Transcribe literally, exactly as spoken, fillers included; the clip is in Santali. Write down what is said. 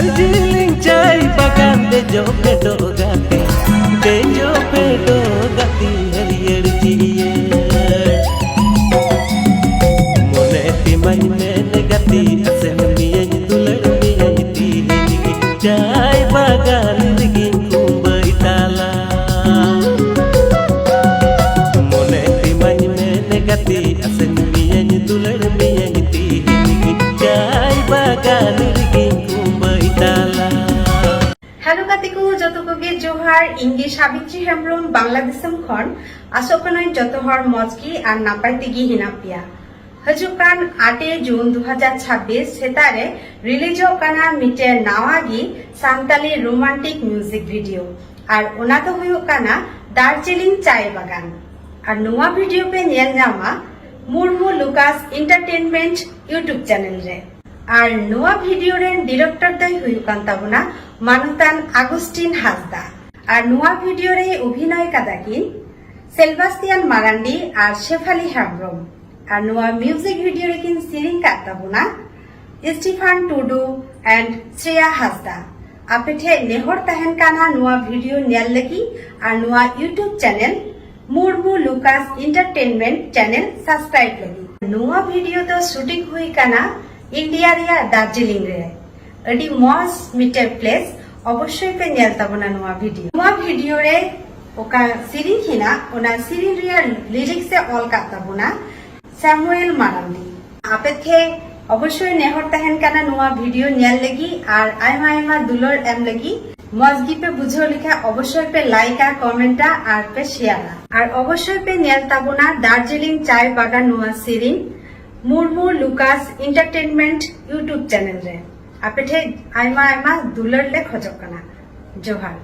ᱫᱟᱨᱡᱤᱞᱤᱝ ᱪᱟᱭ ᱵᱟᱜᱟᱱ ᱫᱮᱡᱚᱜ ᱯᱷᱮᱰᱚᱜ ᱜᱟᱛᱮ, ᱫᱮᱡᱚᱜ ᱯᱷᱮᱰᱚᱜ ᱜᱟᱛᱮ ᱦᱟᱹᱨᱭᱟᱹᱲ ᱡᱤᱭᱟᱹᱲ᱾ ᱢᱚᱱᱮ ᱛᱤᱢᱟᱹᱧ ᱢᱮᱱ ᱜᱟᱛᱮ, ᱟᱥᱮᱱ ᱢᱤᱭᱟᱹᱧ ᱫᱩᱞᱟᱹᱲ ᱢᱤᱭᱟᱹᱧ ᱛᱤᱦᱤᱧ ᱜᱮ, ᱪᱟᱭ ᱵᱟᱜᱟᱱ ᱨᱮᱜᱤᱧ ᱠᱩᱢᱵᱟᱹᱭ ᱛᱟᱞᱟ᱾ ᱢᱚᱱᱮ ᱛᱤᱢᱟᱹᱧ ᱢᱮᱱ ᱜᱟᱛᱮ, ᱟᱥᱮᱱ ᱢᱤᱭᱟᱹᱧ ᱫᱩᱞᱟᱹᱲ ᱢᱤᱭᱟᱹᱧ ᱛᱤᱦᱤᱧ ᱜᱮ, ᱪᱟᱭ ᱵᱟᱜᱟᱱ ᱨᱮᱜᱤᱧ ᱠᱩᱢᱵᱟᱹᱭ ᱛᱟᱞᱟ᱾ ᱦᱮᱞᱳ ᱜᱟᱛᱮ ᱠᱚ, ᱡᱚᱛᱚ ᱠᱚᱜᱮ ᱡᱚᱦᱟᱨ᱾ ᱤᱧ ᱜᱮ ᱥᱟᱵᱤᱛᱨᱤ ᱦᱮᱢᱵᱨᱚᱢ, ᱵᱟᱝᱞᱟᱫᱮᱥ ᱠᱷᱚᱱ᱾ ᱟᱥᱚᱜ ᱠᱟᱹᱱᱟᱹᱧ ᱡᱚᱛᱚ ᱦᱚᱲ ᱢᱚᱡᱽ ᱜᱮ ᱟᱨ ᱱᱟᱯᱟᱭ ᱛᱮᱜᱮ ᱦᱮᱱᱟᱜ ᱯᱮᱭᱟ᱾ ᱦᱤᱡᱩᱜ ᱠᱟᱱ ᱟᱴᱮᱭ ᱡᱩᱱ ᱫᱩ ᱦᱟᱡᱟᱨ ᱪᱷᱟᱵᱵᱤᱥ ᱥᱮᱛᱟᱜ ᱨᱮ ᱨᱤᱞᱤᱡᱚᱜ ᱠᱟᱱᱟ ᱢᱤᱫᱴᱮᱱ ᱱᱟᱣᱟ ᱜᱮ ᱥᱟᱱᱛᱟᱞᱤ ᱨᱳᱢᱟᱱᱴᱤᱠ ᱢᱤᱭᱩᱡᱤᱠ ᱵᱷᱤᱰᱤᱭᱳ, ᱟᱨ ᱚᱱᱟ ᱫᱚ ᱦᱩᱭᱩᱜ ᱠᱟᱱᱟ ᱫᱟᱨᱡᱤᱞᱤᱝ ᱪᱟᱭ ᱵᱟᱜᱟᱱ᱾ ᱟᱨ ᱱᱚᱣᱟ ᱵᱷᱤᱰᱤᱭᱳ ᱯᱮ ᱧᱮᱞ ᱧᱟᱢᱟ Murmu Lukas entertainment YouTube channel ᱨᱮ᱾ ᱟᱨ ᱱᱚᱣᱟ ᱵᱷᱤᱰᱤᱭᱳ ᱨᱮᱱ ᱰᱤᱨᱮᱠᱴᱚᱨ ᱫᱚᱭ ᱦᱩᱭᱩᱜ ᱠᱟᱱ ᱛᱟᱵᱚᱱᱟ ᱢᱟᱱᱚᱛᱟᱱ ᱟᱜᱩᱥᱴᱤᱱ ᱦᱟᱸᱥᱫᱟ᱾ ᱟᱨ ᱱᱚᱣᱟ ᱵᱷᱤᱰᱤᱭᱳ ᱨᱮ ᱚᱵᱷᱤᱱᱚᱭ ᱠᱟᱫᱟ ᱠᱤᱱ ᱥᱮᱞᱵᱟᱥᱛᱤᱭᱟᱱ ᱢᱟᱨᱟᱱᱰᱤ ᱟᱨ ᱥᱮᱯᱷᱟᱞᱤ ᱦᱮᱢᱵᱨᱚᱢ᱾ ᱟᱨ ᱱᱚᱣᱟ ᱢᱤᱭᱩᱡᱤᱠ ᱵᱷᱤᱰᱤᱭᱳ ᱨᱮᱠᱤᱱ ᱥᱮᱨᱮᱧ ᱠᱟᱫ ᱛᱟᱵᱚᱱᱟ ᱥᱴᱤᱯᱷᱟᱱ ᱴᱩᱰᱩ and ᱥᱨᱮᱭᱟ ᱦᱟᱸᱥᱫᱟ᱾ ᱟᱯᱮ ᱴᱷᱮᱱ ᱱᱮᱦᱚᱨ ᱛᱟᱦᱮᱱ ᱠᱟᱱᱟ ᱱᱚᱣᱟ ᱵᱷᱤᱰᱤᱭᱳ ᱧᱮᱞ ᱞᱟᱹᱜᱤᱫ ᱟᱨ ᱱᱚᱣᱟ YouTube channel Murmu Lukas entertainment channel subscribe ᱞᱟᱹᱜᱤᱫ᱾ ᱱᱚᱣᱟ ᱵᱷᱤᱰᱤᱭᱳ ᱫᱚ ᱥᱩᱴᱤᱝ ᱦᱩᱭ ᱠᱟᱱᱟ ᱤᱱᱰᱤᱭᱟ ᱨᱮᱭᱟᱜ ᱫᱟᱨᱡᱤᱞᱤᱝ ᱨᱮ᱾ ᱟᱹᱰᱤ ᱢᱚᱡᱽ ᱢᱤᱫᱴᱮᱱ ᱯᱞᱮᱥ, ᱚᱵᱚᱥᱥᱳᱭ ᱯᱮ ᱧᱮᱞ ᱛᱟᱵᱚᱱᱟ ᱱᱚᱣᱟ ᱵᱷᱤᱰᱤᱭᱳ᱾ ᱱᱚᱣᱟ ᱵᱷᱤᱰᱤᱭᱳ ᱨᱮ ᱚᱠᱟ ᱥᱮᱨᱮᱧ ᱦᱮᱱᱟᱜ, ᱚᱱᱟ ᱥᱮᱨᱮᱧ ᱨᱮᱭᱟᱜ ᱞᱤᱨᱤᱠᱥ ᱮ ᱚᱞ ᱠᱟᱜ ᱛᱟᱵᱚᱱᱟ ᱥᱟᱢᱩᱭᱮᱞ ᱢᱟᱨᱟᱱᱰᱤ᱾ ᱟᱯᱮ ᱴᱷᱮᱱ ᱚᱵᱚᱥᱥᱳᱭ ᱱᱮᱦᱚᱨ ᱛᱟᱦᱮᱱ ᱠᱟᱱᱟ ᱱᱚᱣᱟ ᱵᱷᱤᱰᱤᱭᱳ ᱧᱮᱞ ᱞᱟᱹᱜᱤᱫ ᱟᱨ ᱟᱭᱢᱟ ᱟᱭᱢᱟ ᱫᱩᱞᱟᱹᱲ ᱮᱢ ᱞᱟᱹᱜᱤᱫ᱾ ᱢᱚᱡᱽ ᱜᱮᱯᱮ ᱵᱩᱡᱷᱟᱹᱣ ᱞᱮᱠᱷᱟᱱ ᱚᱵᱚᱥᱥᱳᱭ ᱯᱮ ᱞᱟᱭᱤᱠᱟ, ᱠᱚᱢᱮᱱᱴᱟ ᱟᱨ ᱯᱮ ᱥᱮᱭᱟᱨᱟ᱾ ᱟᱨ ᱚᱵᱚᱥᱥᱳᱭ ᱯᱮ ᱧᱮᱞ ᱛᱟᱵᱚᱱᱟ ᱫᱟᱨᱡᱤᱞᱤᱝ ᱪᱟᱭ ᱵᱟᱜᱟᱱ ᱱᱚᱣᱟ ᱥᱮᱨᱮᱧ Murmu Lukas entertainment YouTube channel ᱨᱮ᱾ ᱟᱯᱮ ᱴᱷᱮᱱ ᱟᱭᱢᱟ ᱟᱭᱢᱟ ᱫᱩᱞᱟᱹᱲ ᱞᱮ ᱠᱷᱚᱡᱚᱜ ᱠᱟᱱᱟ᱾ ᱡᱚᱦᱟᱨ᱾